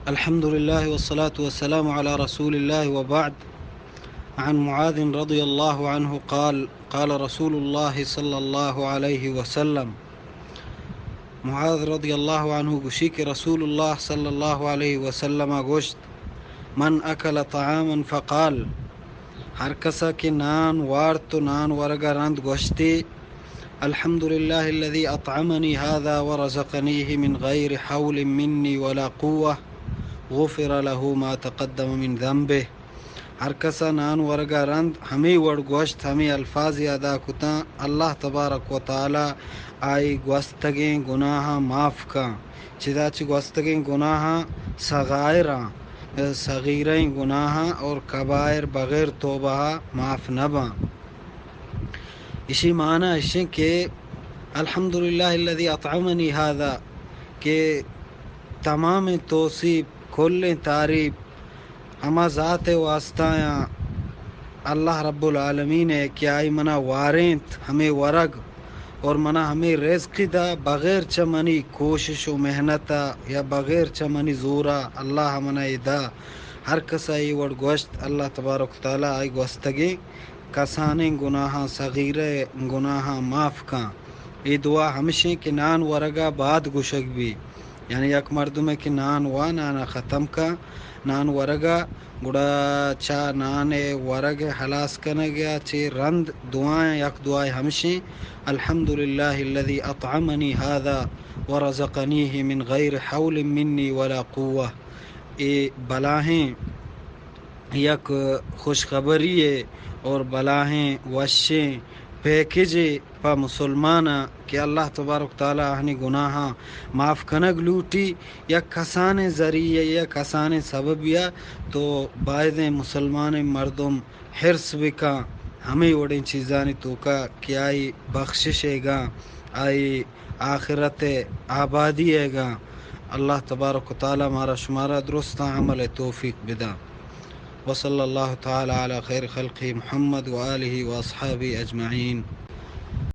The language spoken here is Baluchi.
الحمد لله والصلاة والسلام على رسول الله وبعد. عن معاذ رضي الله عنه قال: قال رسول الله صلى الله عليه وسلم. معاذ رضي الله عنه گوشی کہ رسول اللہ صلی اللہ علیہ وسلم گوشت: من أكل طعاما فقال، ہر کسا کہ نان وارت و نان ورگا رند گوشتی: الحمد لله الذي أطعمني هذا ورزقنيه من غير حول مني ولا قوة، غفر له ما تقدم من ذنبه. ہر کسا نان ورگا رند ہمے وڑ گوشت، ہمے الفاظ ادا کتاں، اللہ تبارک و تعالی آئی گوستگیں گناہاں معاف کاں۔ چدا چہ گوستگیں گناہاں صغائراں، صغیریں گناہاں اور کبائر بغیر توبہ معاف نہ باں۔ اشی معنی اشیں کہ الحمدللہ الذی اطعمنی ھذا، کہ تمام توصیف، کلیں تعریف ہما ذات ءِ واسطہ آں، اللہ رب العالمین ءِ، کہ آئی منا وارینت ہمے ورگ اور منا ہمے رزق دا، بغیر چہ منی کوشش و محنت ءَ یا بغیر چہ منی زور ءَ اللہ منا اے دا۔ ہر کس ءَ اے وڑ گوشت، اللہ تبارک و تعالی آئی گوستگیں کسانیں گناہاں، صغیرہ گناہاں معاف کن۔ اے دعا ہمشیں کہ نان ورگا بعد گوشگ بی۔ یعنی یک مردمے کہ نان وا، نانا ختم کن، نان ورگا، گڑا چا نان ورگ ہلاس کنگا چہ رند دعائیں، یک دعائے ہمشیں، الحمدللہ الذی اطعمنی ھذا ورزقنیہ من غیر حول منی ولا قوہ۔ اے بلاہیں یک خوشخبری ءِ اور بلاہیں وشیں پیکجے پہ مسلماناں کہ اللہ تبارک تعالی آہانی گناہاں معاف کنگ لوٹی، یک کسانیں ذریعہ یا کسانیں سببیا تو بایدیں مسلمانیں مردم حرص بکاں ہمے وڑیں چیزانی توکا کہ آئی بخشش ءِ گاں، آئی آخرت ءِ آبادی ءِ گاں۔ اللہ تبارک و تعالی مارا شمارا درستاں عمل ءِ توفیق بداں۔ وصلی اللہ تعالی علی خیر خلقہ محمد و آلہ و اصحابہ اجمعین۔